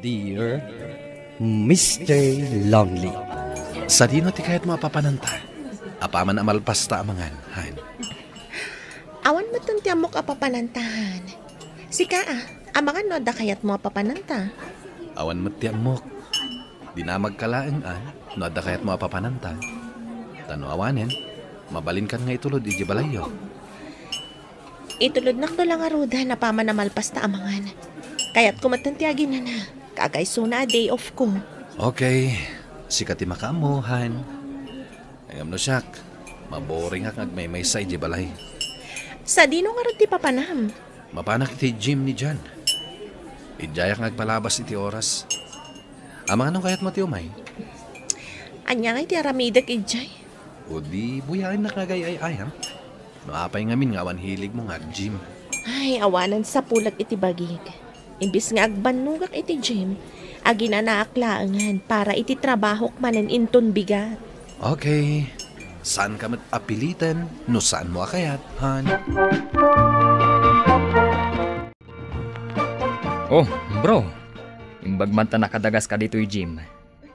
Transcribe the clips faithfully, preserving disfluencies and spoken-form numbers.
Dear Mister Lonely. Sadino ti kayatmo a papananta? Apaman a malpasta amangan, han. Awan met ti ammok a papananta, han. Sika a, amangan no adda kayatmo a papananta. Awan met ti ammok. Dinamagka laeng, a, no adda kayatmo a papananta. Ta no awanen, mabalinkan nga itulod idiay balayyo. Itulodnak to la ngaruden apaman a malpasta amangan. Kayatko metten ti aginana, kagaysona a day off ko. Okay, sika ti makaammo, han. Ngem no siak, maboringak nga agmaymaysa idiay balay. Sadino ngarud ti papanam? Mapanak iti gym ni Jan. Idiayak nga agpalabas iti oras. Amangan no kayatmo ti umay? Ania ngay ti aramidek idiay? O di, buyaennak nga agay-ay-ayam. No apay ngamin nga awan hiligmo nga ag-gym? Ay, awanen sapulek iti bagik. Imbis nga agbannogak iti gym, aginanaak laengen para iti trabahok manen inton bigat. Okay. Saanka met a piliten no saanmo a kayat, han. Oh, bro. Imbag man ta nakadagaska ditoy gym.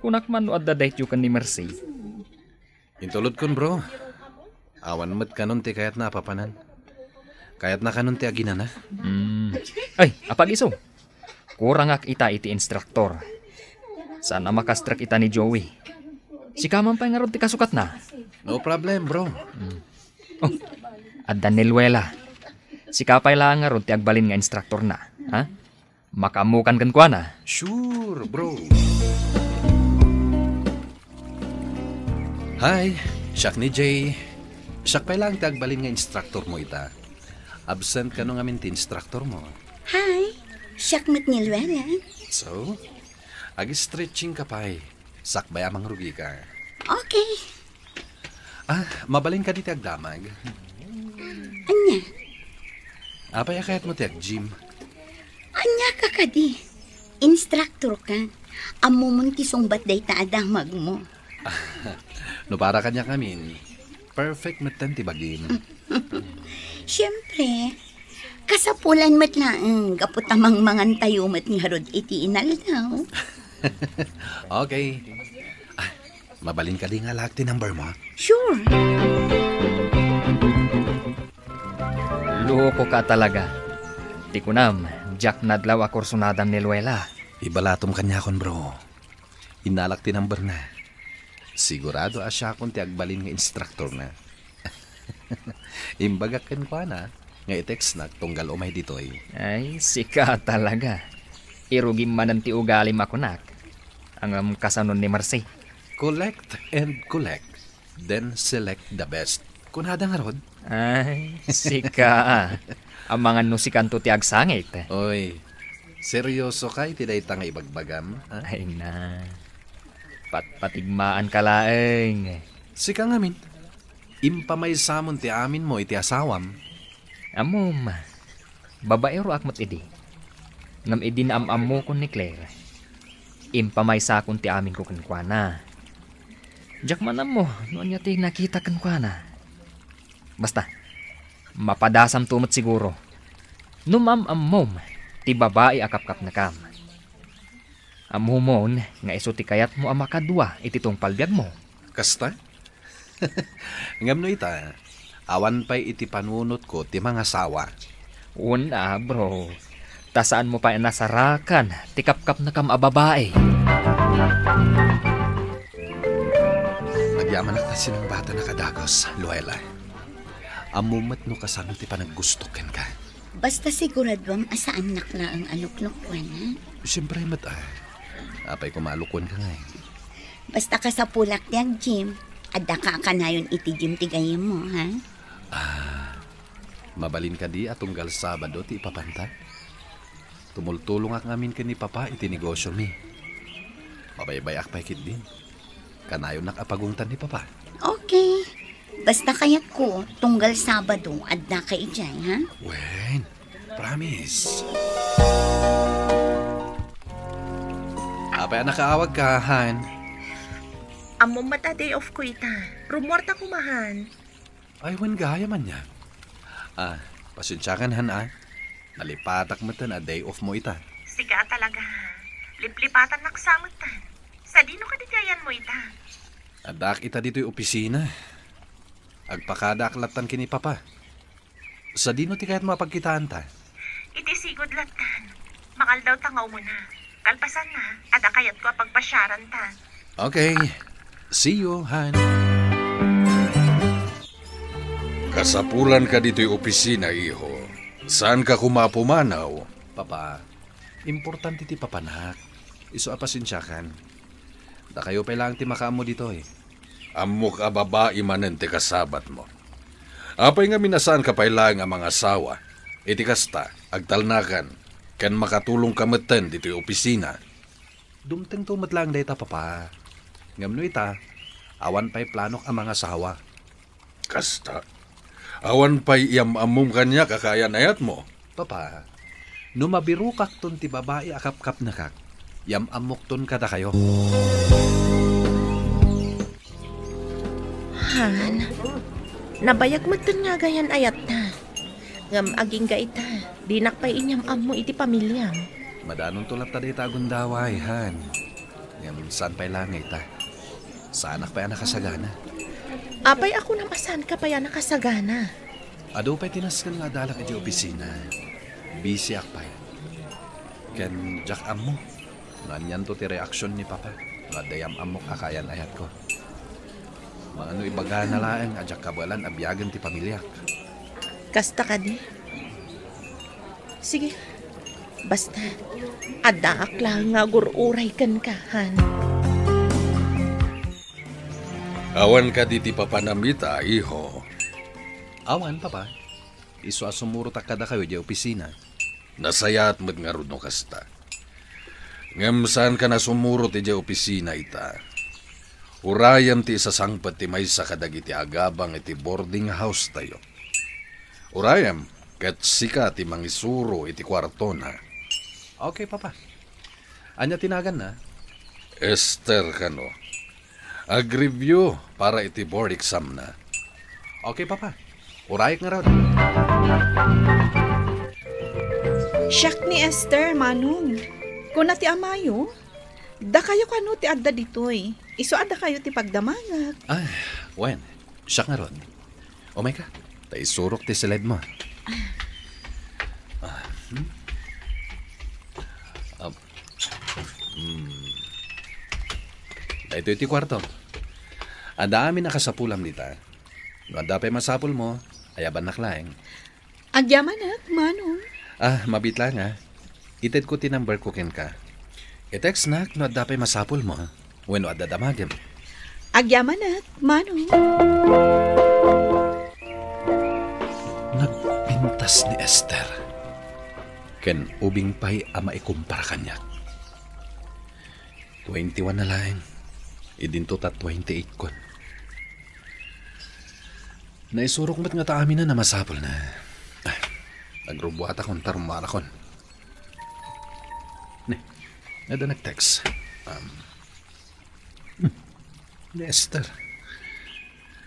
Kunak man no adda date-yo ken ni Mercy. Intulodkon, bro. Awan met kanon ti kayatna a papanan. Kayatna kanon ti aginana. Mm. Ay, apag-isu. Kurangak ita iti instructor. Saan a makastrek ita ni Joey. Sika man pay ngarud ti kasukatna. No problem, bro. Mm. Oh, adda ni Luella. Sika pay laeng ngarud ti agbalin nga instructorna, ha? Makaammokan kenkuana. Sure, bro. Hi, siak ni Jay. Siak pay laeng ti agbalin nga instructor mo ita. Absent kano ngamin ti instructor mo? Hi, siak met ni Luella. So, ag-stretching ka pay. Sakbay a mangrugika. Okay. Ah, mabalin kadi ti agdamag? Ania? Apay a kayatmo ti ag-gym? Ania ka kadi? Instructor ka. Ammomon ti sungbat dayta a damagmo. No para kaniak ngamin, perfect metten ti bagim. Siempre, kasapulan met laeng gapu ta mangmangantayo met ngarud iti inaldaw. Okay. Ah, mabalin kadi nga alaek ti number mo? Sure. Loko ka talaga. Ti kunam, diak nadlaw a kursunadam ni Luella. Ibalatom kaniakon, bro. Innalak ti numberna. Sigurado a siakon ti agbalin nga instructorna. Imbagak kenkuana nga i-textnak tunggal umay ditoy. Ay, sika talaga. Irugim manen ti ugalim a kunak. Ngem kasano ni Mercy? Collect and collect, then select the best. Kunada ngarud? Ay, sika. Amangan no sikanto ti agsangit. Oy, seryoso ka iti dayta nga ibagbagam, ha? Ay na. Patpatigmaan ka laeng. Sika ngamin, impamaysamon ti aminmo iti asawam. Ammom, babaeroak met idi. Ngem idi naam-ammokon ni Claire, impamaysakon ti aminko kenkuana. Diak man ammo no ania ti nakita kenkuana. Basta, mapadasamto met siguro no maam-ammom ti babai a kapkapnekam. Ammomon nga isu ti kayatmo a makadua iti tungpal biagmo. Kasta? Ngem no ita, awan pay iti panunotko ti mangasawa. Wen a, bro. Ta saanmo pay a nasarakan ti kapkapnekam a babai. Agyamanak ta sinangbatan a kadagus, Luella. Ammom met no kasano ti panaggustok kenka. Basta siguraduam a saannak laeng a luklokuan, ha? Siempre met, a. Apay koma a lukuanka ngay? Basta kasapulak ti ag-gym, addaka a kanayon iti gym ti gayyemmo, ha? Ah, mabalin kadi a tunggal Sabado ti ipapanta? Tumultulongak ngamin ken ni Papa iti negosyomi. Mabaybay-ak pay ketdin. Kanayonnak a pagungtan ni Papa. Okay. Basta kayatko, tunggal Sabado, addaka idiay, ha? Wen, promise. Apay a nakaawagka, han? Ammom met a day off ko ita. Rumuarta koma, han. Ay, wen gayam ania. Ah, pasensiakan, han, a. Nalipatak metten a day off mo ita. Sika talaga, han. Liplipatannak sa metten. Sadino kadi ti ayanmo ita? Addaak ita ditoy opisina. Agpakadaak lattan ken ni Papa. Sadino ti kayatmo a pagkitaanta? Iti sigud lattan. Makaldawta nga umuna. Kalpasanna, adda kayatko a pagpasiaranta. Okay. See you, Han. Kasapulanka ditoy opisina, iho. Saanka koma a pumanaw? Papa, importante ti papanak. Isu a pasensiakan. Dakayo pay laeng ti makaammo ditoy. Ammok a babai manen ti kasabatmo. Apay ngamin a saanka pay laeng a mangasawa? Iti kasta, agtalnakan, ken makatulongka metten ditoy opisina. Dumtengto met laeng dayta, Papa. Ngem no ita, awan pay planok a mangasawa. Kasta, awan pay iyam-ammom kaniak a kaayan-ayatmo? Papa, no mabirokakton ti babai a kapkapnekak, iyam-ammokton kadakayo. Han, nabayag metten nga agayan-ayatta. Ngem agingga ita, dinak pay inyam-ammo iti pamiliam. Madanonto latta dayta a gundaway, Han. Ngem saan pay laeng ita? Saanak pay a nakasagana. Apay a kunam a saanka pay a nakasagana? Adu pay ti nasken nga adalak idiay opisina. Busyak pay. Ken diak ammo no anianto ti reaksion ni Papa no adda iyam-ammok a kaayan-ayatko. Mangano ibagana laeng a diak kabaelan a biagen ti pamiliak. Kasta kadi? Sige. Basta, addaak laeng nga agur-uray kenka, Han. Awan kadi ti papanam ita, iho? Awan, Papa. Isu a sumurotak kadakayo idiay opisina. Nasayaat met ngarud no kasta. Ngem saankan a sumurot idiay opisina ita. Urayem ti isasangpet ti maysa kadagiti agabang iti boarding house tayo. Urayem, ket sika ti mangisuro iti kuartona. Okay, Papa. Ania ti naganna? Esther kano. Ag-review para iti board exam na. Okay, Papa. Urayek ngarud. Siak ni Esther, Manong. Kuna ti amayo, dakayo kano ti adda ditoy. Isu a dakayo ti pagdamagak. Ah, wen. Siak ngarud. Umayka, ta isurok ti slide mo. Ah, hmm? Ah, hmm. Daytoy ti kuarto. Adda amin a kasapulam dita. No adda pay masapulmo, ayabannak laeng. Agyamanak, Manong. Ah, mabiit laeng, ah. Itedko ti number ko kenka. I-textnak no adda pay masapulmo wenno adda damagem. Agyamanak, Manong. Nagpintas ni Esther. Ken ubing pay a maikumpara kaniak. Twenty-one na laeng. Idinto ta twenty-eight kon. Naisurok met ngata amin a masapulna. Ah, nagrubuatakon ta rummuarakon. Ne, adda nag-text. Um, hmm, ni Esther.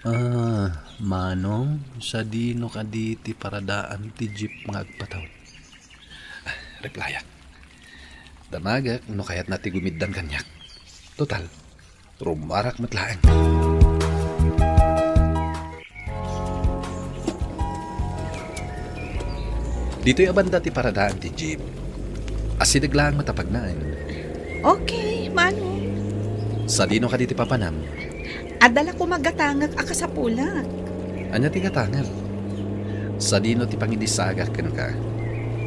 Ah, Manong, sadino kadi ti paradaan ti jeep nga agpataud? Ah, replyak. Damagek no kayatna ti gumiddan kaniak. Total, rummuarak met laeng. Ditoy a banda ti paradaan ti jeep. Asideg laeng met a pagnaen. Okay, Manong. Sadino kadi ti papanam? Adda la koma gatangek a kasapulak. Ania ti gatangem? Sadino ti pangidisagak kenka?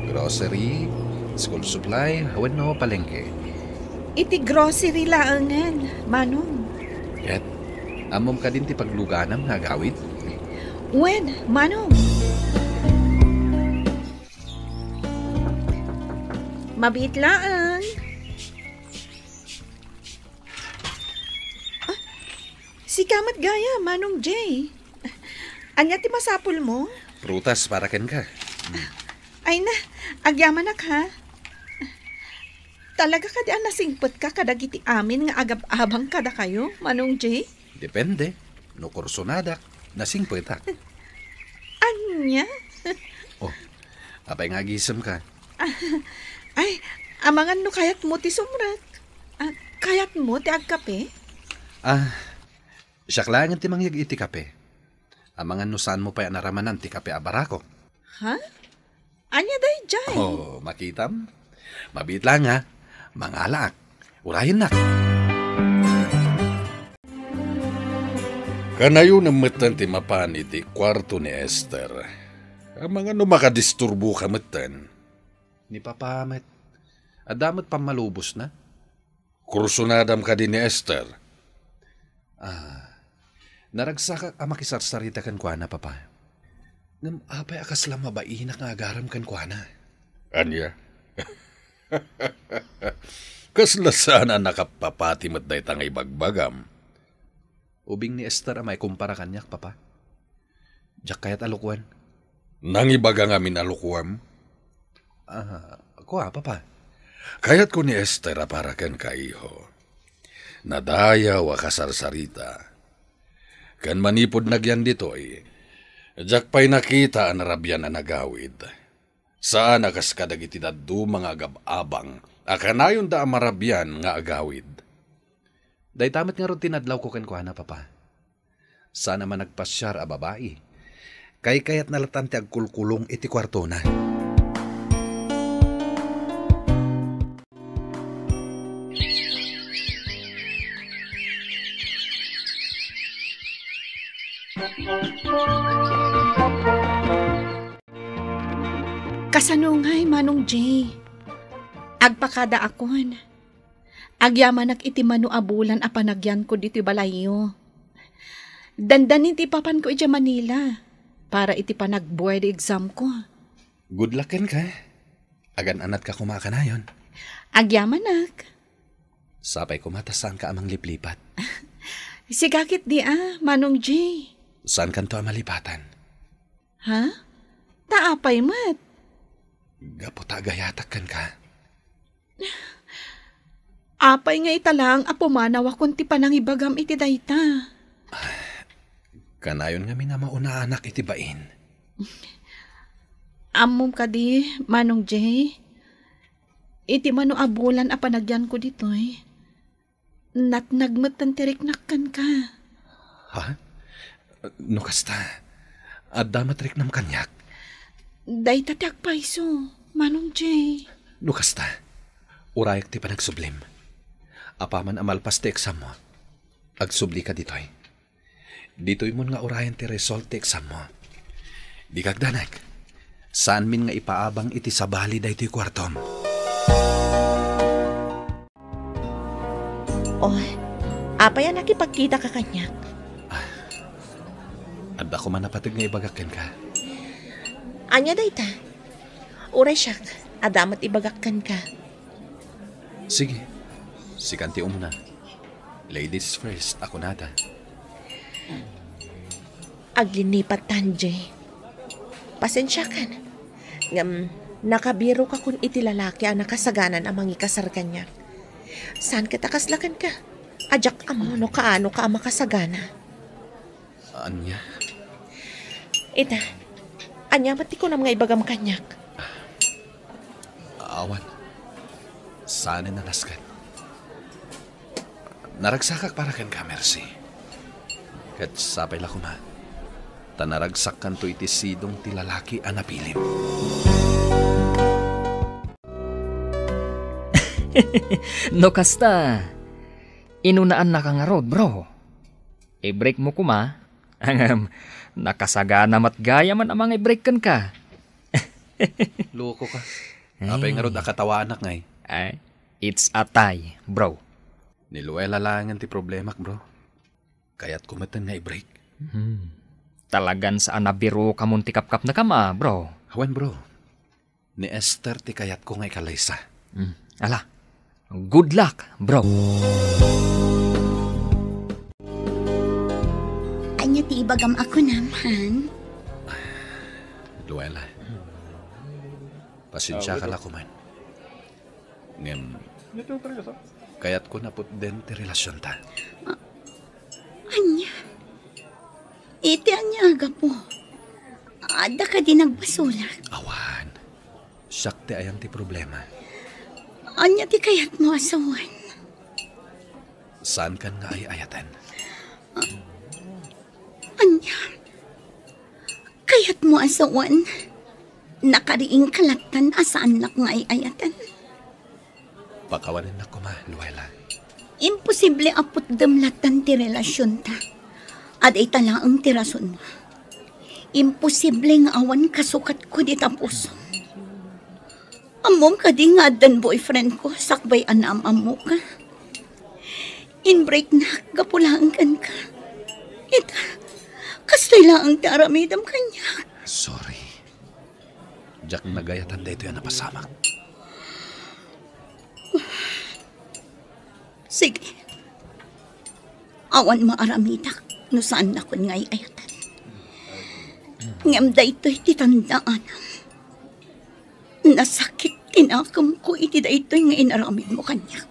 Grocery, school supply, wenno palengke? Iti grocery laengen, Manong. Ket, ammom kadin ti pagluganam nga agawid? Wen, Manong. Mabiit laeng. Ah, sika met gayam, Manong Jay. Ania ti masapulmo? Prutas para kenka. Ay na, agyamanak ha. Talaga kadi a nasingpetka kadagiti amin nga agab-abang kadakayo, Manong Jay? Depende. No kursonadak, nasingpetak. Ania? Oh, apay nga agisemka? Ay, Amangan no kayatmo ti sumrek? Ah, kayatmo ti agkape? Ah, siak laengen ti mangyeg iti kape. Amangan no saanmo pay a naramanan ti kape a barakok. Ha? Ania daydiay? Oh, makitam? Mabiit laeng, ha? Mangalaak. Urayennak. Kanayonem metten ti mapan iti kuarto ni Esther. Amangan no makadisturboka metten. Ni Papa met, adda met pammalubosna. Kursunadam kadi ni Esther? Ah, naragsakak a makisarsarita kenkuana, Papa. Ngem apay a kasla mabainak nga agaram kenkuana? Ania? Kasla saan a nakapapati met dayta nga ibagbagam? Ubing ni Esther a maikumpara kaniak, Papa. Diak kayat a lukuen. Nangibaga ngamin a lukuem? Ah, kua, Papa. Kayatko ni Esther a para kenka, iho. Nadayaw a kasarsarita. Ken manipud nagyan ditoy, diak pay nakita a narabian a nagawid. Saan a kas kadagiti dadduma nga agab-abang a kanayonda a marabian nga agawid. Dayta met ngarud ti nadlawko kenkuana, Papa. Saan a managpasiar a babai. Kaykayatna latta ti agkulkulong iti kuartona. Kasano ngay, Manong Jay? Agpakadaakon. Agyamanak iti mano a bulan a panagyanko ditoy balayyo. Dandanin ti ipapanko idiay Manila para iti panag-board examko. Good luck kenka. Agan-anatka koma a kanayon. Agyamanak. Sapay koma ta saanka a mangliplipat. Sigakit di a, Manong Jay. Saankanto a malipatan? Ha? Ta apay met? Gapu ta agayatak kenka. Apay nga ita laeng a pumanawakon ti panangibagam iti dayta? Kanayon ngamin a maunaanak iti bain. Ammom kadi, Manong Jay? Iti mano a bulan a panagyanko ditoy, natnag metten ti riknak kenka. Ha? No kasta, adda met riknam kaniak? Dayta ti agpayso, Manong Jay. No kasta, urayak ti panagsublim. Apaman a malpas ti exammo, agsublika ditoy. Ditoymon nga urayan ti result ti exammo. Dika agdanag. Saanmin nga ipaabang iti sabali daytoy kuartom. Oh, apay a nakipagkitaka kaniak? Adda koma napateg nga ibagak kenka. Ania dayta? Uray siak, adda met ibagak kenka. Sige, sikan ti umuna. Ladies first, a kunada. Aglinnipat, Tanji. Pasensiakan. Ngem, nakabirokakon iti lalaki a nakasaganan a mangikasar kaniak. Saan ket a kasla kenka? A diak ammo no kaanoka a makasagana. Ania? Ita, ania met ti kunam nga ibagam kaniak? Awan. Saanen a nasken. Naragsakak para kenka, Mercy. Ket sapay la koma, ta naragsakkanto iti sidong ti lalaki a napilim. No kasta, inunaannaka ngarud, bro. I-break mo koma. Ngem, nakasagana met gayamen a mangibreak kenka. Loko ka. Ay. Apay ngarud a katawaanak ngay? Ay, it's a tie, bro. Ni Luella laengen ti problemak, bro. Kayatko metten nga i-break. Hmm. Talagan saan a birokamon ti kapkapnekam a, bro. Awan, bro. Ni Esther ti kayatko nga ikallaysa. Hmm. Ala, good luck, bro. Ania ti ibagam a kunam, han? Luella, pasensiaka la koma. Ngem, kayatko naputden ti relasionta. Ania? Iti ania a gapu? Adda kadi nagbasolak? Awan. Siak ti ayam ti problema. Ania ti kayatmo a sawen? Saankan nga ay-ayaten. Ania? Kayatmo a sawen? Nakariingka lattan a saannak nga ay-ayaten. Pakawanennak koma, Luella. Imposible a putdem lattan ti relasionta. Adda ita laeng ti rasonmo. Imposible nga awan kasukatko dita pusom. Ammom kadi nga addan boyfriend ko sakbay a naam-ammoka? Inbreaknak gapu laeng kenka. Ita, kastoy laeng ti aramidem kaniak. Sorry. Diak nagayatan daytoy a napasamak. Sige. Awan maaramidak no saannakon nga ay-ayatan. Ngem daytoy ti tandaanam. Nasakit ti nakemko iti daytoy nga inaramidmo kaniak.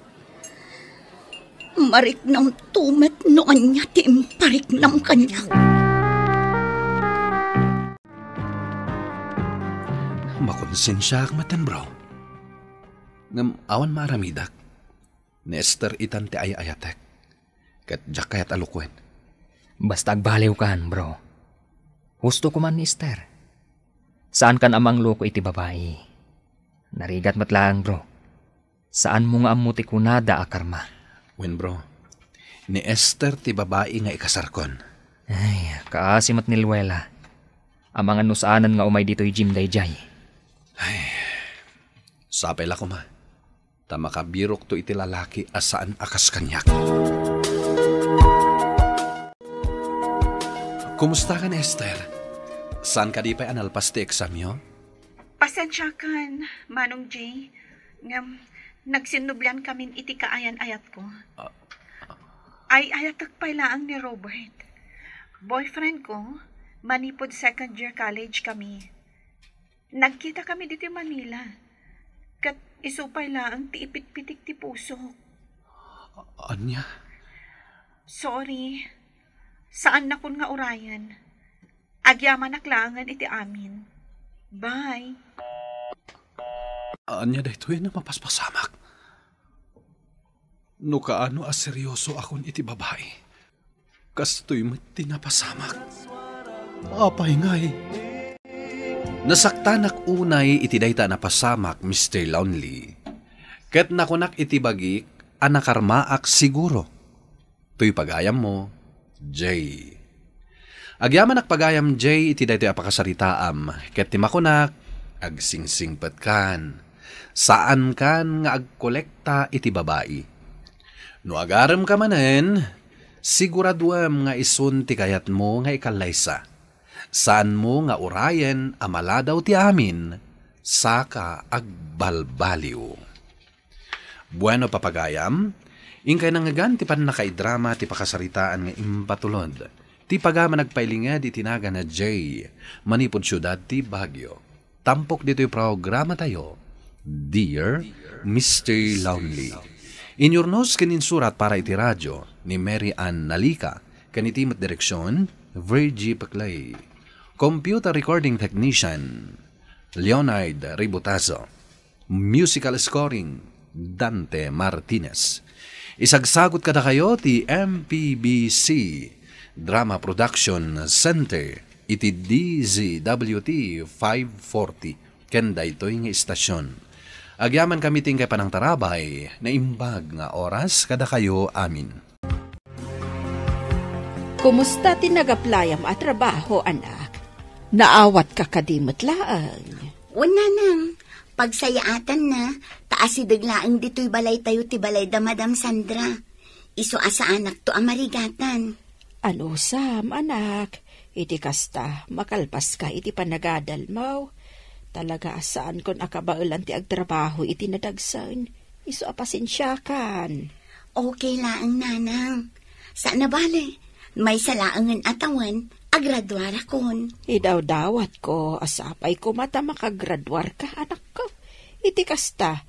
Mariknamto met no ania ti impariknam kaniak. Makonsensiaak metten, bro. Ngem awan maaramidak. Ni Esther itan ti ay-ayatek. Ket diak kayat a lukuen. Basta agbaliwkan, bro. Husto koma ni Esther. Saankan a mangloko iti babai. Narigat met laeng, bro. Saanmo nga ammo ti kunada a karma. Wen, bro. Ni Esther ti babai nga ikasarkon. Ay, kaasi met ni Luella. Amangan no saanen nga umay ditoy gym daydiay. Ay, sapay la koma. Ta makabirokto iti lalaki a saan a kas kaniak. Kumustakan, Esther? Saan kadi pay a nalpas ti examyo? Pasensiakan, Manong Jay, ngem nagsinnubliankamin iti kaayan-ayatko. Ah. Ay-ayatek pay laeng ni Robert. Boyfriend ko, manipud second year college kami. Nagkita kami ditoy Manila. Ket isu pay laeng ti ipitpitik ti pusok. Ania? Sorry. Saannakon nga urayen. Agyamanak laengen iti amin. Bye. Ania daytoy a mapaspasamak? No kaano a seriosoakon iti babai, kastoy met ti napasamak. Apay ngay? Nasaktanak unay iti dayta a napasamak, Mister Lonely. Ket nakunak iti bagik a nakarmaak siguro. Toy pagayammo, Jay. Agyamanak pagayam, Jay, iti daytoy a pakasaritaam, ket ti makunak, agsingsingpetkan. Saankan nga agkolekta iti babai. No agaremka manen, siguraduem nga isun ti kayatmo nga ikallaysa. Saanmo nga urayen a maladaw ti amin, saka agbalbaliw. Bueno, papagayam, inkay nangngegan ti pannakaidrama ti pakasaritaan nga impatulod ti pagayam a nagpailinged iti nagan a Jay manipud siudad ti Baguio. Tampok ditoy programatayo, Dear Mister Lonely. Inyurnos ken insurat para iti radio ni Mary Ann Nalica, ken iti met direksyon, Virgie Peclay. Computer recording technician, Leonard Ributazo. Musical scoring, Dante Martinez. Isagsagot kadakayo ti M P B C Drama Production Center iti D Z W T five forty ken daytoy nga istasyon. Agyamankami ti inkay panangtarabay, naimbag nga oras kadakayo amin. Kumusta ti nagaplayam a trabaho, anak? Naawatka kadi met laeng? Wen, nanang, pagsayaatanna, ta asideg laeng ditoy balaytayo ti balay da Madam Sandra. Isu a saanakto a marigatan. Anusam, anak, iti kasta, makalpaska iti panagadalmo. Talaga a saankon a kabaelan ti agtrabaho iti nadagsen. Isu a pasensiakan. Okay laeng, nanang. Saan a bale, maysa laengen a tawen, agraduarakon. Idawdawatko a sapay koma ta makagraduarka, anakko. Iti kasta,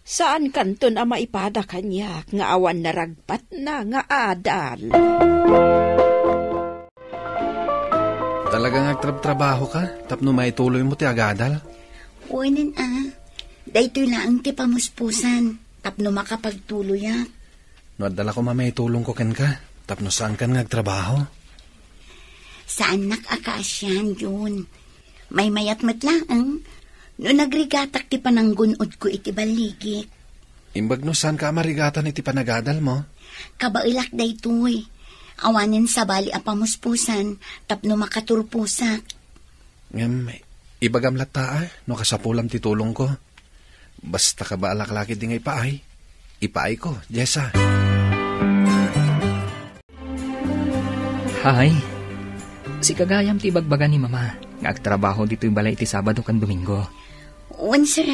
saankanton a maipada kaniak nga awan naragpatna nga adal. Talaga nga agtrabtrabahoka tapno maituloymo ti agadal? Wen, a. Daytoy laeng ti pamuspusan. tapno makapagtuloyak. No adda la koma maitulongko kenka, tapno saankan nga agtrabaho. Saannak a kaasian, Jun. Maymayat met laeng no nagrigatak ti pananggun-odko iti balligik. Imbag no saanka a marigatan iti panagadalmo. Kabaelak daytoy. Awanen sabali a pamuspusan tapno makaturposak. Ngem, ibagam latta a no kasapulam ti tulongko. Basta kabaalak la ketdi nga ipaay, ipaayko, Jessa. Hay, sika gayam ti ibagbaga ni Mama nga agtrabaho ditoy balay iti Sabado ken Domingo. Wen, sir.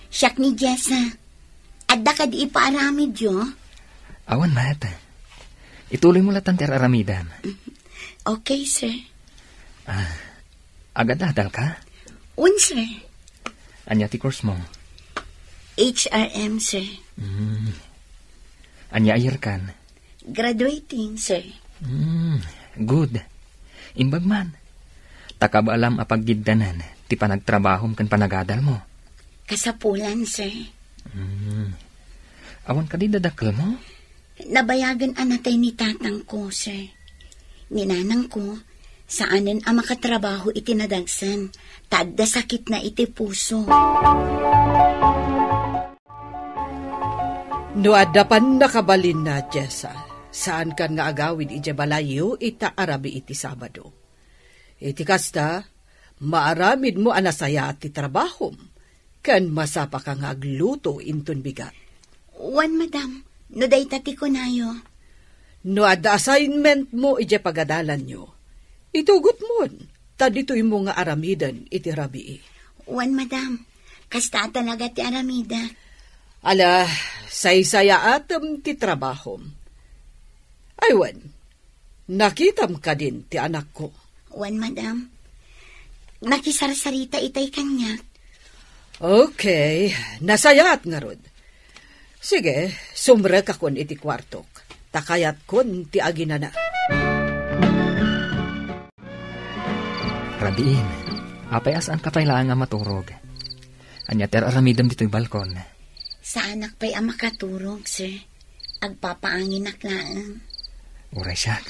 Siak ni Jessa. Adda kadi ipaaramidyo? Awan met. Ituloymo latta ti ar-aramidem. Okay, sir. Ah, agadadalka? Wen, sir. Ania ti course mo? H R M, sir. Mm. Ania a year kan? Graduating, sir. Mm, good. Imbag man. Ta kabaalam a paggiddanan ti panagtrabahom ken panagadalmo. Kasapulan, sir. Mm. Awan kadi dadakkelmo? Nabayagen a natay ni tatangko, sir. Ni nanangko, saanen a makatrabaho iti nadagsen, ta adda sakitna iti puso. No adda pannakabalinna, Jessa, saankan nga agawid idiay balayyo ita a rabii ti Sabado. Iti kasta, maaramidmo a nasayaat ti trabahom, ken masapaka nga agluto inton bigat. Wen, madam, no dayta ti kunayo. No adda assignmentmo idiay pagadalanyo, itugotmon, ta ditoymo nga aramiden iti rabii. Wen, madam, kasta a talaga ti aramidek. Ala, saysayaatem ti trabahom. Ay wen, nakitam kadin ti anakko? Wen, madam. Nakisarsarita itay kaniak. Okay, nasayaat ngarud. Sige, sumrekakon iti kuartok, ta kayatkon ti aginana. Rabiin, apay a saanka pay laeng a maturog? Ania ti ar-aramidem ditoy balkon? Saanak pay a makaturog, sir. Agpapaanginak laeng. Uray siak,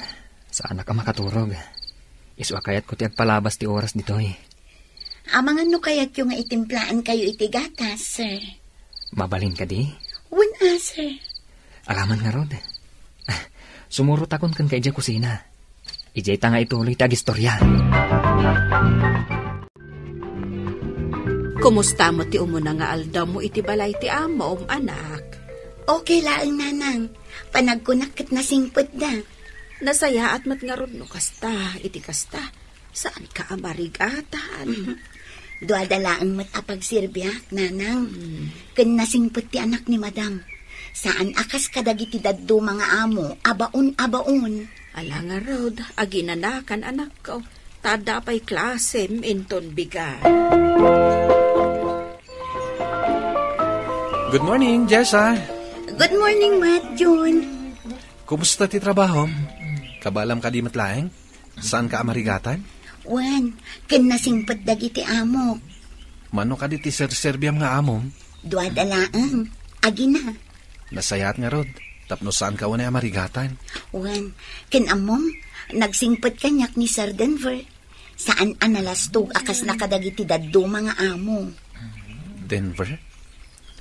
saanak a makaturog. Isu a kayatko ti agpalabas ti oras ditoy. Amangan no kayatyo nga itimplaankayo iti gatas, sir. Mabalin kadi? Wen a, sir. Alaman ngarud. Ah, sumurotakon kenka idiay kusina. Idiay ta nga ituloy ti agistorya. Kumusta met ti umuna nga aldawmo iti balay ti amom, anak? Okay laeng, nanang. Panagkunak ket nasingpetda. Nasayaat met ngarud no kasta, iti kasta. Saanka a marigatan. Duada laeng met a pagserbiak, nanang. Hmm. Ken nasingpet ti anak ni madam. Saan a kas kadagiti dadduma nga amo, a baon a baon. Ala ngarud, aginanakan, anakko. Ta adda pay klasem inton bigat. Good morning, Jessa. Good morning, Mat Jun. Kumusta ti trabahom? Kabaalam kadi met laeng? Saanka a marigatan? Wen, ken nasingpet dagiti amok. Mano kadi ti serserbiam nga amom? Duada laeng. Agina. Nasayaat ngarud, tapno saanka unay a marigatan. Wen, ken ammom, nagsingpet kaniak ni Sir Denver. Saan a nalastog a kasla kadagiti dadduma nga amo. Denver?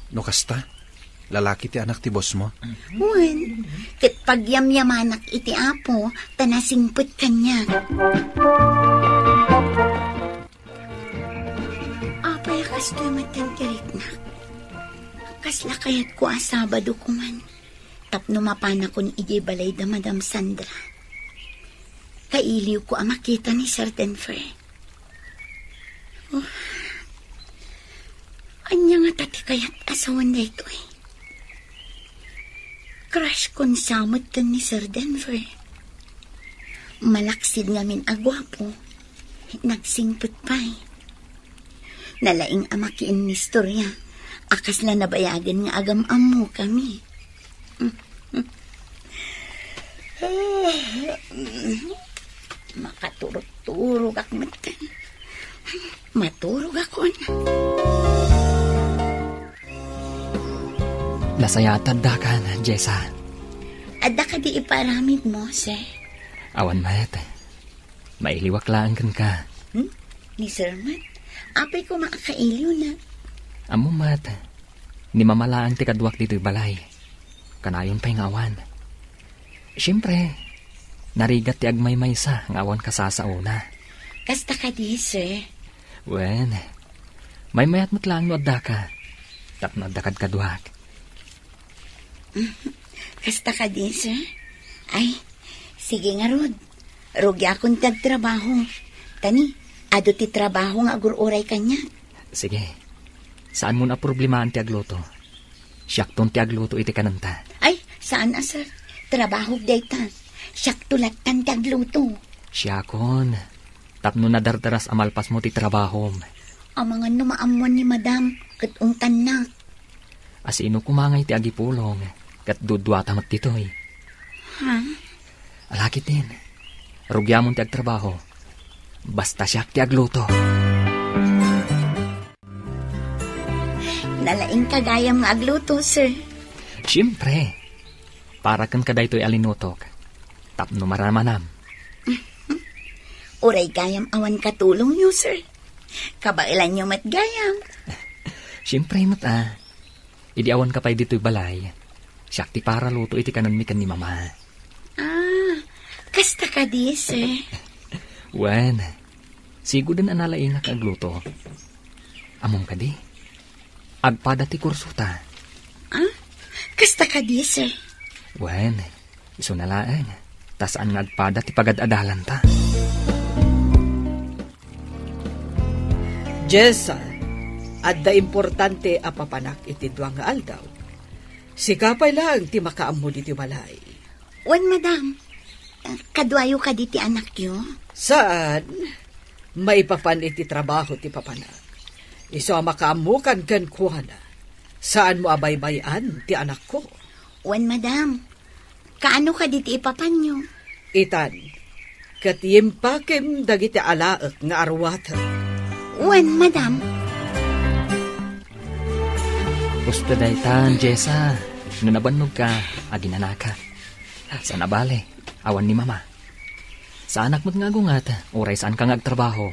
No kasta, lalaki ti anak ti boss mo? Wen, ket pagyamyamanak iti Apo, ta nasingpet kaniak. Apay a kastoy met ti riknak? Kasla kayatko a Sabado koman tapno mapanakon idiay balay da Madam Sandra. Kailiwko a makita ni Sir Denver. Oh. Ania ngata ti kayat a sawen daytoy? Crush kon sa met ken ni Sir Denver. Malaksid ngamin a guapo, nagsingpet pay. Nalaing a makiinnistorya a kasla nabayagen nga agam-ammokami. Makaturog-turogak metten. Maturogakon. Sayat, addakan, Jessa. Adda kadi iparamidmo, sir? Awan met. Mailiwak laeng kenka. Hmm? Ni sir met? Apay koma a kailiwna? Ammom met. Ni mama laeng ti kaduak ditoy balay. Kanayon pay nga awan. Siempre, narigat ti agmaymaysa nga awan kasasaona. Kasta kadi, sir? Wen, maymayat met laeng no addaka. Tapno adda kad kaduak. Kasta kadi, sir? Ay, sige ngarud. Rugiakon ti agtrabaho. Tani, adu ti trabaho nga agur-uray kaniak. Sige. Saanmon a problemaan ti agluto. Siakton ti agluto iti kanenta. Ay, saan a, sir. Trabahok dayta. Siakto lattan ti agluto. Siakon. Tapno nadardaras a malpasmo ti trabahom. Amangan no maammuan ni madam, ket ungtannak. A sino koma ngay ti agipulong, ket duduata met ditoy. Ha? Alakiten, rugiamon ti agtrabaho. Basta siak ti agluto. Nalaingka gayam nga agluto, sir. Siempre. Para kenka daytoy a linutok. Tapno maramanam. Uray gayam awan katulongyo, sir. Kabaelanyo met gayam. Siempre met a. Idi awanka pay ditoy balay, siak ti paraluto iti kanenmi ken ni mama. Ah, kasta kadi, sir? Wen, siguden a nalaingak agluto. Ammom kadi? Agpada ti kursota. Ah, kasta kadi, sir? Wen, isuna laeng, ta saan nga agpada ti pagad-adalanta. Jessa, adda importante a papanak iti dua nga aldaw. Sika pay laeng ti makaammo ditoy balay. Wen, madam. Kaduayo kadi ti anakyo? Saan. Maipapan iti trabaho ti papanak. Isu a makaammokan kenkuana. Saanmo a baybay-an ti anakko. Wen, madam. Kaano kadi ti ipapanyo? Itan, ket yimpakem dagiti alaek nga aruaten. Wen, madam. Usto daytan, Jessa. No nabannogka, aginanaka. Saan a bale, awan ni mama. Saanak met nga agunget, uray saanka nga agtrabaho.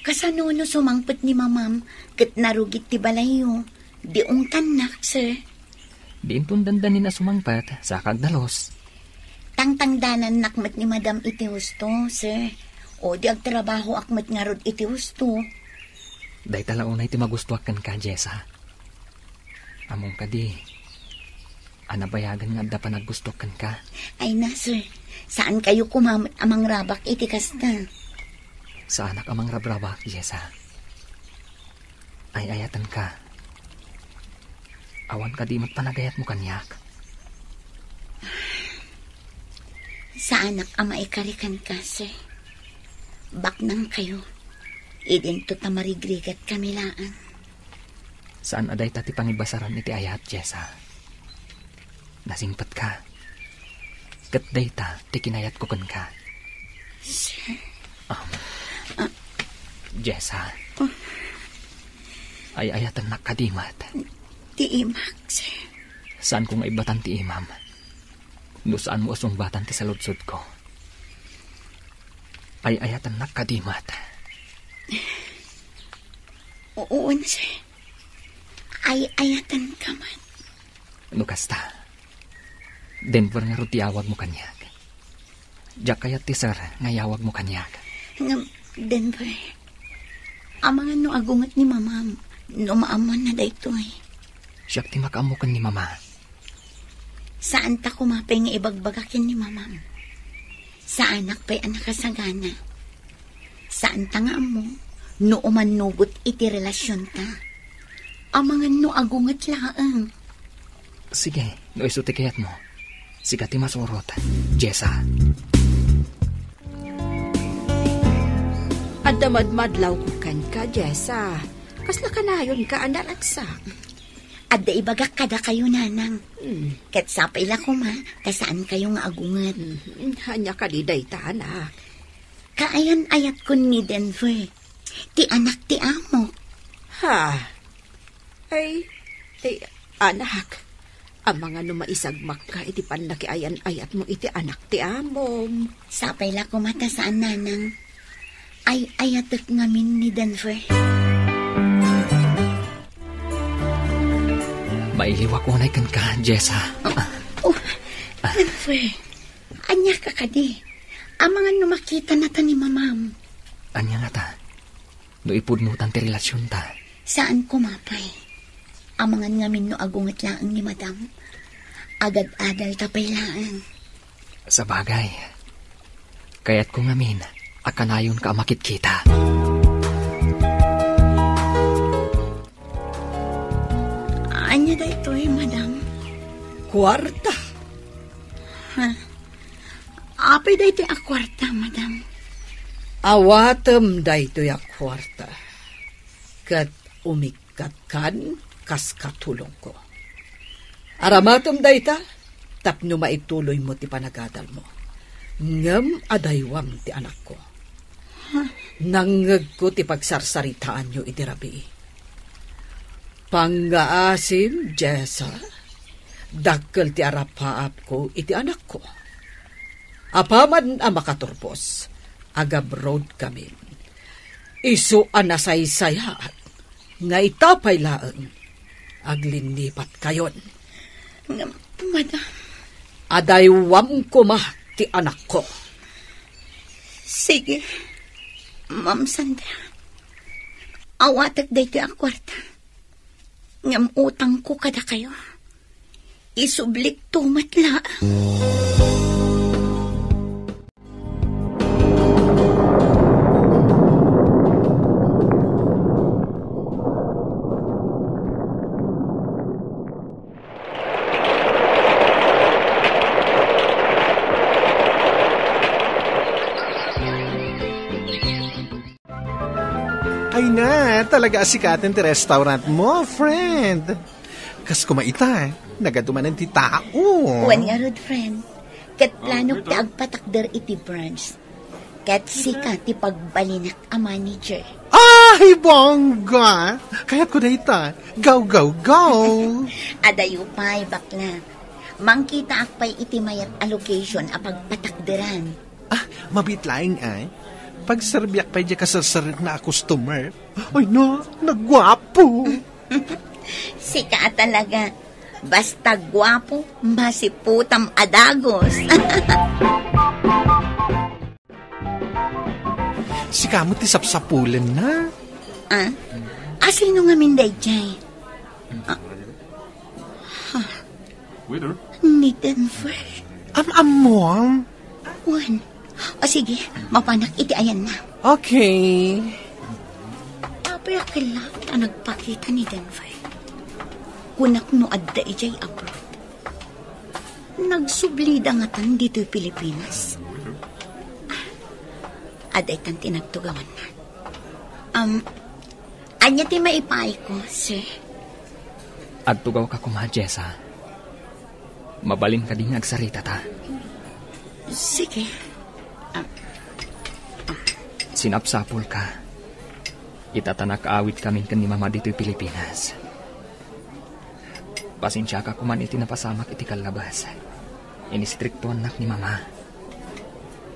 Kasano no sumangpet ni mamam ket narugit ti balayyo? Di ungtannak, sir. Di inton dandanin a sumangpet, saka agdalus. Tangtangdanannak met ni madam iti husto, sir. O di agtrabahoak met ngarud iti husto. Dayta la unay ti magustoak kenka, Jessa. Ammom kadi, a nabayagen nga adda panaggusto kenka. Ay na, sir. Saankayo koma met a mangrabak iti kasta. Saanak a mangrabrabak, Jessa. Ay-ayatenka. Awan kadi met panagayatmo kaniak. Saanak a maikari kenka, sir. Baknangkayo. Idinto ta marigrigat kami laeng. Saan a dayta ti pangibasaran iti ayat, Jessa. Nasingpetka. Ket dayta ti kinayatko kenka. Sir. Um, Ah. Jessa. Ah. Ay-ayatennak kadi met. Ti imak, sir. Saanko nga ibbatan ti imam. No saanmo a sungbatan ti saludsodko. Ay-ayatennak kadi met. Oo, sir. Ay-ayatenka met. No kasta, Denver ngarud ti awagmo kaniak. Diak kayat ti sir nga iyawagmo kaniak. Ngem, Denver, amangan no agunget ni mamam no maammuanna daytoy. Siak ti makaammo ken ni mama. Saanta koma pay nga ibagbaga ken ni mamam. Saanak pay a nakasagana. Saanta nga ammo no umannugot iti relasionta. Amangan no agunget laeng. Sige, no isu ti kayatmo. Sika ti masurot, Jessa. Adda madmadlawko kenka, Jessa. Kasla kanayonka a naragsak? Adda ibagak kadakayo, nanang. Hmm. Ket sapay la koma, ta saankayo nga agunget. Hmm, ania kadi dayta, anak? Kaayan-ayatkon ni Denver. Ti anak ti amok. Ha? Ay, ay, anak. Amangan no maisagmakka iti pannakiayan-ayatmo iti anak ti amom. Sapay la koma ta saan, nanang. Ay-ayatek ngamin ni Denver. Mailiwak unay kenka, Jessa. Oh, oh, Denver. Ania ka kadi? Amangan no makitanata ni mamam. Ania ngata? No ipudnotan ti relasionta. Saan koma pay. Amangan ngamin no agunget laeng ni madam. Agad-adalta pay laeng. Sabagay, kayatko ngamin a kanayonka a makitkita. Ania daytoy, madam? Kuarta. Ha? Apay daytoy a kuarta, madam? Awatem daytoy a kuarta. Ket umikkat kan kas katulongko. Aramatem dayta tapno maituloymo ti panagadalmo. Ngem adaywam ti anakko. Nangngegko ti pagsarsaritaanyo idi rabii. Pangngaasim, Jessa, dakkel ti arapaapko iti anakko. Apaman a makaturpos, agabroad kami. Isu a nasaysayaat nga ita pay laeng, aglinnipatkayon. Ngem, madam. Adaywam koma ti anakko. Sige, Ma'am Sandra. Awatek daytoy a kuarta. Ngem utangko kadakayo. Isublikto met laeng. Ay na, talaga a sikaten ti restaurant mo, friend. Kas kuma ita, nagadu manen ti tao. Wen ngarud, friend. Ket planok ti agpatakder iti branch. Ket sika ti pagbalinak a manager. Ay, bongga! Kayatko dayta. Go, go, go! Adayo pay, bakla. Mangkitaak pay iti mayat a location a pagpatakderan. Ah, mabiit laeng, ay. Pagserbiak pay diay kaserserek na a customer. Ay na, naguapo. Sika a talaga. Basta guapo, masiputam a dagus. Sika met ti sapsapulenna. Ah? Asino ngamin daydiay? Ah. Ni Denver. Am-ammom? Wen. O sige, mapanak iti ayanna. Okay. Apay a kellat a nagpakita ni Denver? Kunak no adda idiay abroad. Nagsublida ngatan ditoy Pilipinas? Adda itan ti nagtugawanna. Um, ania ti maipaayko, sir? Agtugawka koma, Jessa. Mabalin kadi nga agsaritata? Sige. Ah. Sinapsapulka. Ita ta nakaawidkamin ken ni Mama ditoy Pilipinas. Pasensiaka koman iti napasamak iti kallabas. Inistriktoannak ni Mama.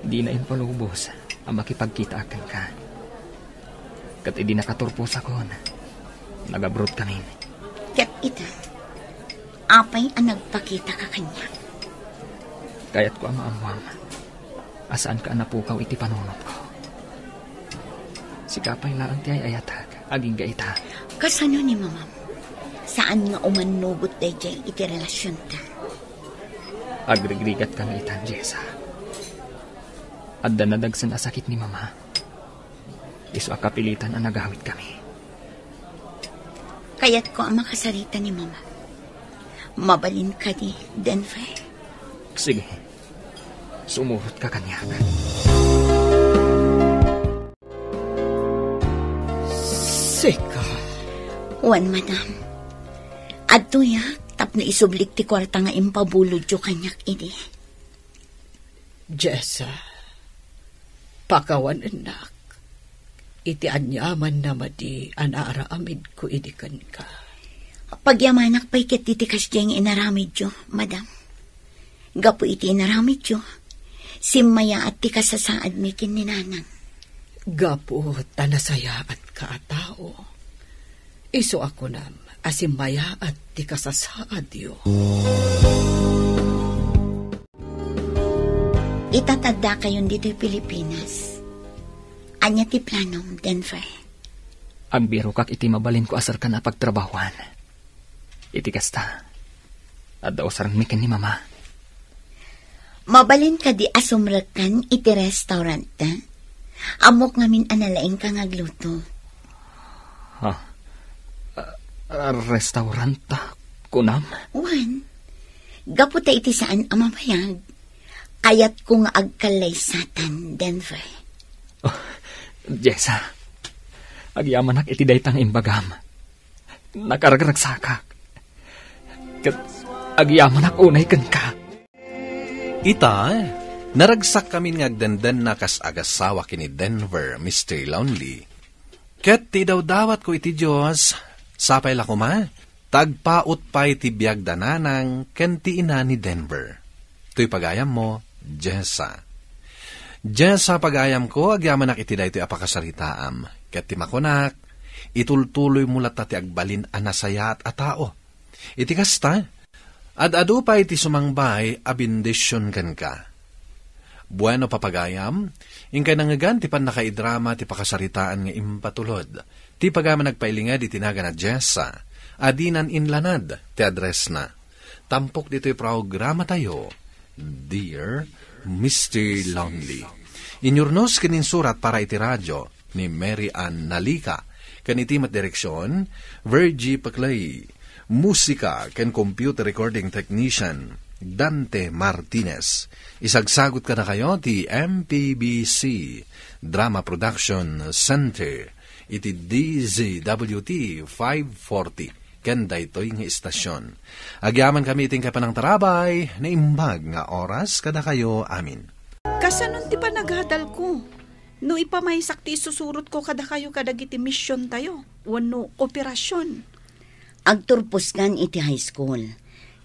Dina impalubos a makipagkitaak kenka. Ket idi nakaturposakon, nagabroadkamin. Ket ita, apay a nagpakitaka kaniak? Kayatko a maammoam a saanka a napukaw iti panunotko. Sika pay laeng ti ay-ayatek, agingga ita. Kasano ni Mamam? Saan nga umannugot daydiay iti relasionta? Agrigrigatkami itan, Jessa. Adda nadagsen a sakit ni Mama. Isu a kapilitan a nagawidkami. Kayatko a makasarita ni Mama. Mabalin kadi, Denver? Sige. Sumurotka kaniak. Sika. Wen, madam. Adtoyak tapno isublik ti kuarta nga impabulodyo kaniak idi. Jessa, pakawanennak iti aniaman a madi a naaramidko idi kenka. Pagyamanak pay ket iti kasdiay nga inaramidyo, madam. Gapu iti inaramidyo, simmayaat ti kasasaadmi ken ni nanang. Gapu ta nasayaatka a tao, isu a kunam a simmayaat ti kasasaadyo. Itataddakayon ditoy Pilipinas. Ania ti planom, Denver? Agbirokak iti mabalinko a serkan a pagtrabahoan. Iti kasta, adda usarengmi ken ni Mama. Mabalin kadi a sumrekkan iti restaurant? Ammok ngamin a nalaingka nga agluto. Ha? Ah, ah, restaurant, kunam? Wen, gapu ta iti saan a mabayag, kayatko nga agkallaysatan, Denver. Oh, Jessa, agyamanak iti dayta nga imbagam. Nakaragragsakak. Ket agyamanak unay kenka. Ita, naragsakkamin nga agdendenna kas agasawa ken ni Denver, Mister Lonely. Ket ti idawdawatko iti Dios, sapay la koma, ta agpaut pay ti biag da nanang ken ti ina ni Denver. Toy pagayammo, Jessa. Jessa, pagayamko, agyamanak iti daytoy a pakasaritaam. Ket ti makunak, itultuloymo latta ti agbalin a nasayaat a tao. Iti kasta, ad-adu pay ti sumangbay a bendision kenka. Bueno, papagayam, inkay nangngegan ti pannakaidrama ti pakasaritaan nga impatulod. Ti pagayam a nagpailinged iti nagan a Jessa, a dinan inlanad ti addressna. Tampok ditoy programatayo, Dear Mister Lonely. Inyurnos ken insurat para iti radio ni Mary Ann Nalica, ken iti met direksion, Virgie Paclay. Musika ken computer recording technician, Dante Martinez. Isagsagut kadakayo ti M P B C Drama Production Center iti D Z W T five forty ken daytoy nga istasion. Agyamankami iti inkay panangtarabay, naimbag nga oras kadakayo amin. Kasanon ti panagadalko? No ipamaysak ti isusurotko kadakayo kadagiti misiontayo wenno operasion. Agturposkan iti high school.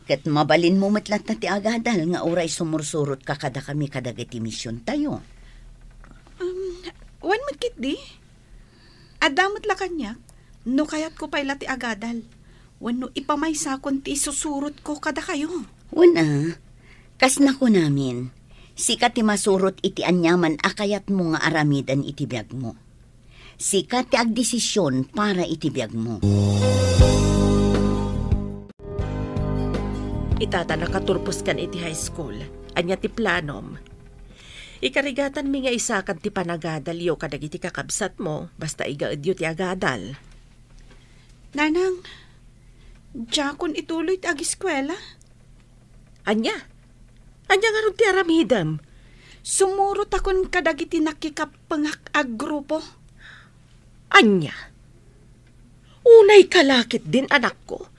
Ket mabalinmo met latta ti agadal nga uray sumursurotka kadakami kadagiti misiontayo. Um, wen met ketdi? Adda met la kaniak, no kayatko pay la ti agadal, wenno ipamaysakon ti isusurotko kadakayo. Wen a, kas nakunamin, sika ti masurot iti aniaman a kayatmo nga aramiden iti biagmo. Sika ti agdesision para iti biagmo. Ita ta nakaturposkan iti high school, ania ti planom? Ikarigatanmi nga isakan ti panagadalyo kadagiti kakabsatmo, basta igaedyo ti agadal. Nanang, diakon ituloy ti ageskuela. Ania? Ania ngarud ti aramidem? Sumurotakon kadagiti nakikappengak a grupo. Ania? Unayka la ketdin, anakko.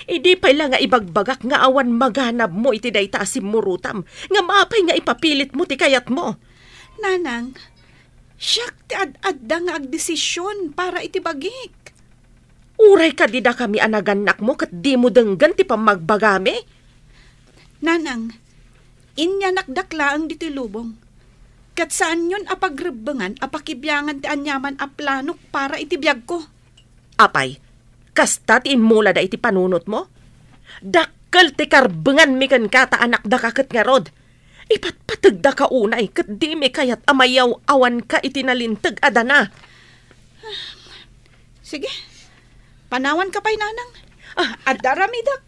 Idi pay la nga ibagbagak nga awan maganabmo iti dayta a simmurotam, ngem apay nga ipapilitmo ti kayatmo? Nanang, siak ti ad-adda nga agdesision para iti bagik. Uray kadi dakami a nagannakmo ket dimo denggen ti pammagbagami? Nanang, inyanakdak laeng ditoy lubong. Ket saanyon a pagrebbengan a pakibiangan ti aniaman a planok para iti biagko. Apay, kasta ti immulada iti panunotmo? Dakkel ti karbenganmi kenka ta anakdaka ket ngarud. Ipatpategdaka unay ket dimi kayat a mayaw-awanka iti nalinteg a dana. Sige, panawanka pay, Nanang. Ah. Adda aramidek.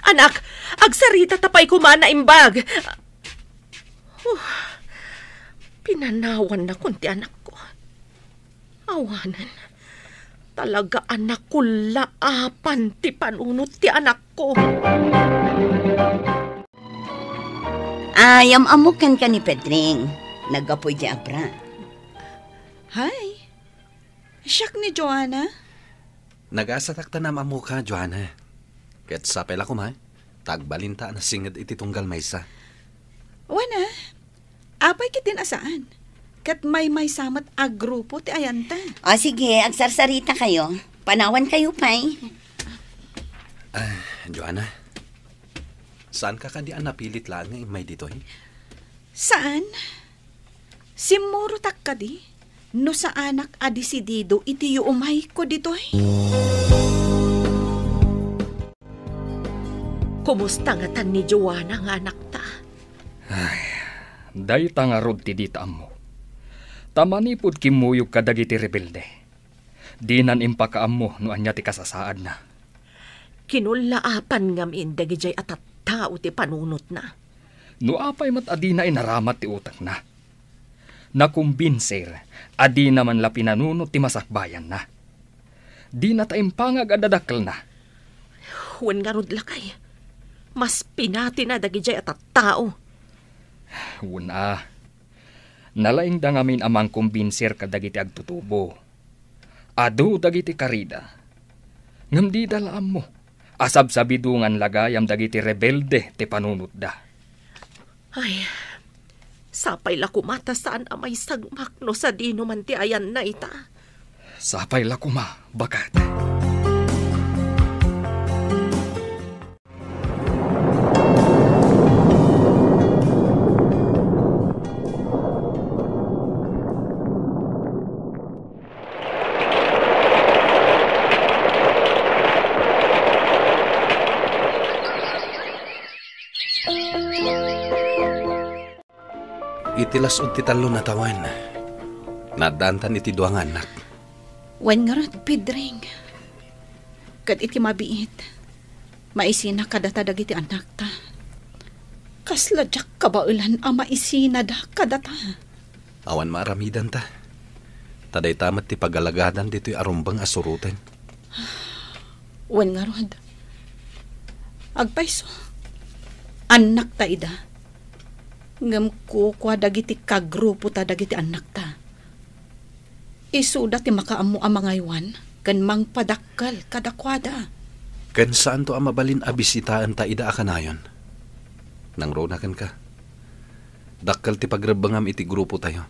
Anak, agsarita ta pay koma, naimbag. Huh, pinanawannakon ti anakko. Awanen, talaga a nakullaapan ti panunot ti anakko. Ay, am-ammok kenka ni Pedring. Naggapu idiay abra. Hi. Siak ni Joanna. Nagasatak ta naam-ammoka, Joanna. Ket sapay la koma, ta agbalinta a nasinged iti tunggal maysa. Wen a, apay ketdin a saan? Ket maymaysa met a grupo ti ayanta. O sige, agsarsarita kayo. Panawan kayo pay. Ah, Joanna, saanka kadi a napilit laeng nga immay ditoy? Saan? Simmurotak kadi no saanak a desidido iti yuumayko ditoy? Kumusta ngatan ni Joanna nga anakta? Ay, dayta ngarud ti dita ammo. Ta manipud kimmuyog kadagiti rebelde, dinan impakaammo no ania ti kasasaadna. Kinullaapan ngamin dagidiay a tattao ti panunotna. No apay met a dina inaramat ti utekna. Nakumbinsir a dina man la pinanunot ti masakbayanna. Dina ta impangag a dadakkelna. Wen ngarud lakay, mas pinatina dagidiay a tattao. Wen a, nalaingda ngamin a mangkumbinsir kadagiti agtutubo. Adu dagiti karida. Ngem dida la ammo a sabsabidongan la gayam dagiti rebelde ti panunotda. Ay, sapay la koma ta saan a maisagmak no sadino man ti ayanna ita. Sapay la koma, baket. Iti las-ud ti tallo a tawen, naaddaantan iti dua nga annak. Wen ngarud, Pedring. Ket iti mabiit, maisina kadata dagiti annakta. Kasla diak kabaelan a maisinada kadata. Awan maaramidanta. Ta dayta met ti pagalagadan ditoy a rumbeng a suroten. Wen ngarud, agpayso, annakta ida. Ngem kukua dagiti kagrupota dagiti annakta. Isuda ti makaammo a mangaywan ken mangpadakkel kadakuada. Ken saanto a mabalin a bisitaenta ida a kanayon. Nangruna kenka. Dakkel ti pagrebbengam iti grupotayo.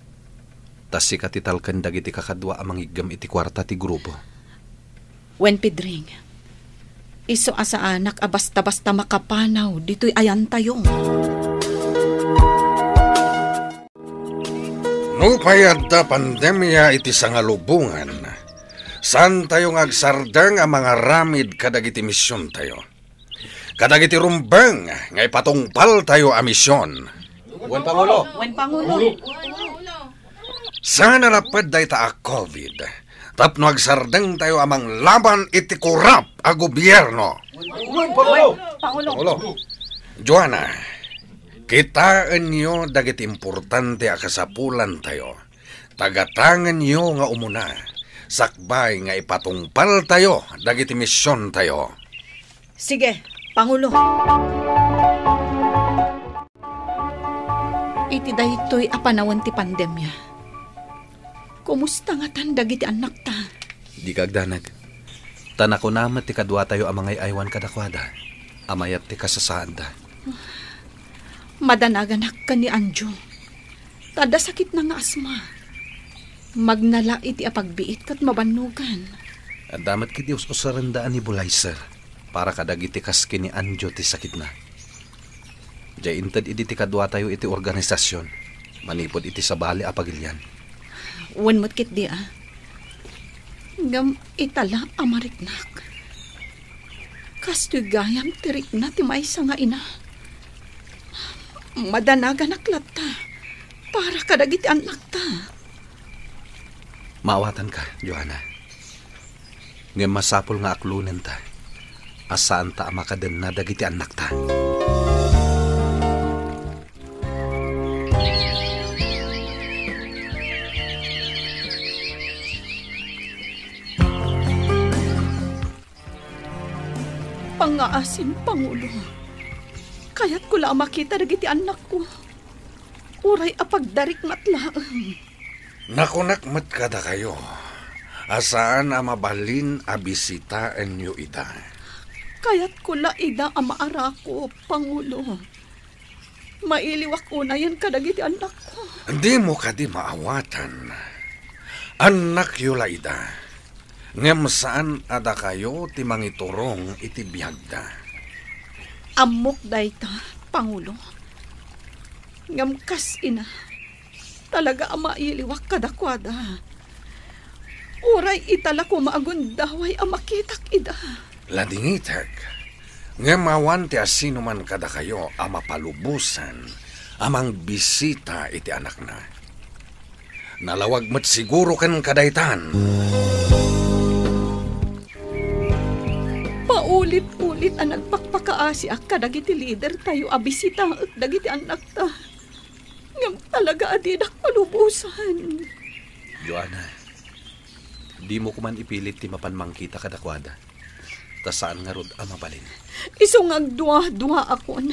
Ta sika ti talken dagiti kakadua a mangiggem iti kuarta ti grupo. Wen Pedring, isu a saanak a basta-basta makapanaw ditoy ayantayo. Nupay adda pandemia iti sangalubongan, saantayo nga agsardeng a mangaramid kadagiti misiontayo, kadagiti rumbeng nga ipatungpaltayo a mision. Wen Pangulo. Wen Pangulo. Saan a napped dayta a covid tapno agsardengtayo a manglaban iti korap a gobierno. Wen Pangulo. Pangulo. Joanna, kitaenyo dagiti importante a kasapulantayo. Tagatangenyo nga umuna, sakbay nga ipatungpaltayo dagiti misiontayo. Sige, Pangulo. Iti daytoy a panawen ti pandemia, kumusta ngatan dagiti annakta? Dika agdanag. Ta nakuna met ti kaduatayo a mangay-aywan kadakuada a mayat ti kasasaadda. Madanaganak ken ni Anjo. Ta adda sakitna nga asma. Magnala iti apagbiit ket mabannogan. Adda met ketdi us-usarenda a nebulizer para kadagiti kas ken ni Anjo ti sakitna. Diay inted idi ti kaduatayo iti organisasion manipud iti sabali a pagilian. Wen met ketdi a. Ngem ita la a mariknak. Kastoy gayam ti rikna ti maysa nga ina. Madanaganak latta para kadagiti annakta. Maawatanka, Joanna. Ngem masapul nga aklonenta a saanta a makadenna dagiti annakta. Pangngaasim, Pangulo. Kayatko la a makita dagiti annakko. Uray a pagdarikmat laeng. Nakunak met kadakayo a saan a mabalin a bisitaenyo ida. Kayatko la ida a maarakop, Pangulo. Mailiwak unayen kadagiti annakko. Dimo kadi maawatan. Annakyo la ida. Ngem saan a dakayo ti mangiturong iti biagda. Ammok dayta, Pangulo. Ngem kas ina, talaga a mailiwak kadakuada. Uray ita la koma a gundaway a makitak ida. Ladingitek, ngem awan ti asinoman kadakayo a mapalubosan a mangbisita iti anakna. Nalawag met siguro ken kadaytan. Paulit-ulit a nagpakpakaasiak kadagiti lidertayo a bisitaek dagiti annakta. Ngem talaga a didak palubosan. Joanna, dimo koman ipilit ti mapan mangkita kadakuada. Ta saan ngarud a mabalin. Isu nga agdua-duaakon.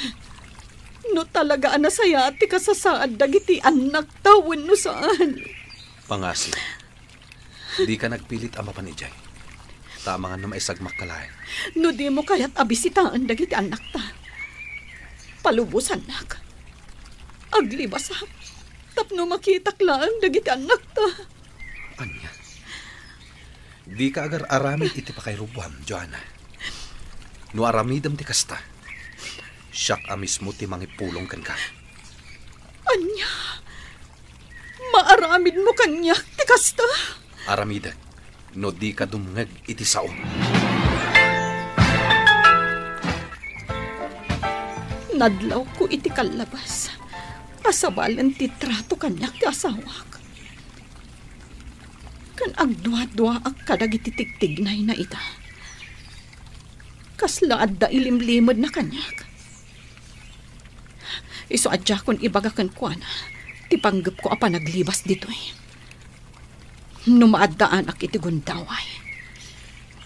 No talaga a nasayaat ti kasasaad dagiti annakta wenno saan. Pangasi, dika nagpilit a mapan idiay. Ta amangan no maisagmakka laeng. No dimo kayat a bisitaen dagiti annakta, palubosannak. Aglibasak tapno makitak laeng dagiti annakta. Ania? Dika agar-aramid iti pakairuboam, Joanna. No aramidem ti kasta, siak a mismo ti mangipulong kenka. Ania? Maaramidmo kaniak ti kasta? Aramidek, no dika dumngeg iti saom. Nadlawko iti kallabas a sabalen ti trato kaniak ti asawak. Ken agdua-duaak kadagiti tigtignayna ita. Kasla adda ilimlimedna kaniak. Isu a diakon ibaga kenkuana ti panggepko a panaglibas ditoy. No maaddaanak iti gundaway,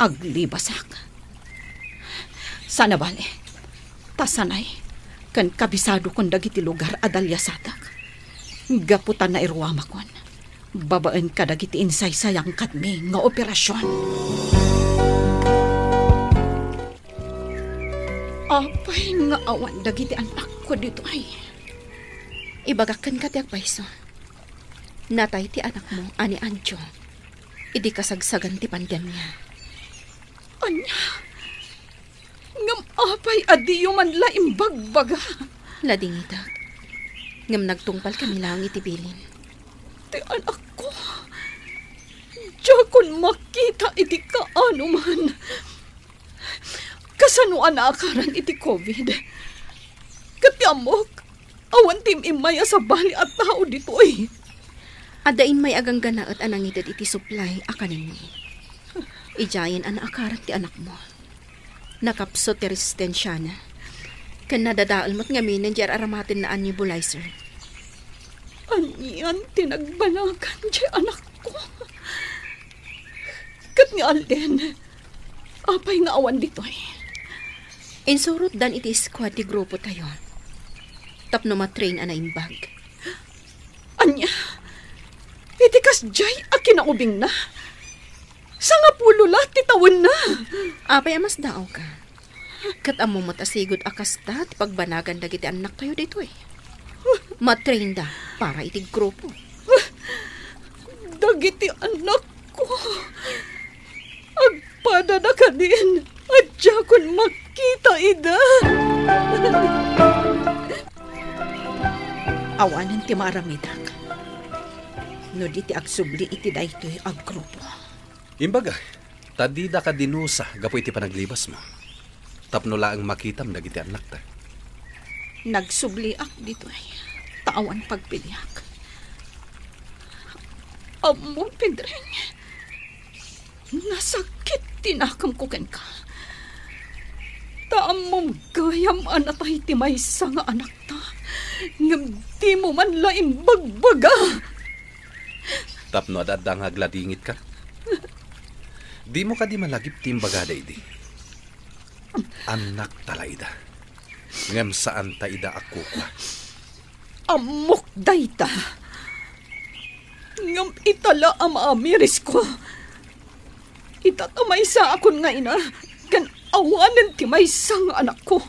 aglibasak. Saan a bale, ta sanay ken kabisadokon dagiti lugar a daliasatek. Gapu ta nairuamakon babaen kadagiti insaysayangkatmi nga operasion. Apay nga awan dagiti annakko ditoy? Ibagak kenka ti agpayso. Natay ti anakmo a ni Anjo idi kasagsagan ti pandemia. Ania? Ngem apay a diyo man la imbagbaga? Ladingitak. Ngem nagtungpalkami laeng iti bilin. Ti anakko, diakon makita iti kaanoman. Kasano a naakaran iti covid? Ket ti ammok, awan ti im-immay a sabali a tao ditoy. Adda immay a gangganaet a nangited iti supply a kanenni. Idiayen a naakaran ti anakmo. Nakapsut ti resistensiana. Ken nadadael met ngamin ti ar-aramatenna a nebulizer. Anian ti nagbanagan ti anakko? Ket ni Alden, apay nga awan ditoy? Insurotdan iti squad ti grupotayo tapno matrain a naimbag. Ania? Iti kasdiay a kinaubingna? Sangapulo la ti tawenna. Apay a masdaawka? Ket ammo met a sigud a kasta ti pagbanagan dagiti annaktayo ditoy. Matrainda para iti grupo. Dagiti annakko, agpadada kadin a diakon makita ida. Awanen ti maaramidak no di ti agsubli iti daytoy a grupo. Imbaga, ta didaka dinusa gapu iti panaglibasmo, tapno laeng makitam dagiti annakta. Nagsubliak ditoy, ta awan pagpiliak. Ammom, Pedring, nasakit ti nakemko kenka. Ta ammom gayam a natay ti maysa nga anakta, ngem dimo man la imbagbaga. Tapno ad-adda nga agladingitka? Dimo kadi malagip ti imbagada idi? Annakta la ida. Ngem saanta ida a kukua. Ammok dayta. Ngem ita la a maamirisko. Ita ta maysaakon nga ina, ken awanen ti maysa nga anakko.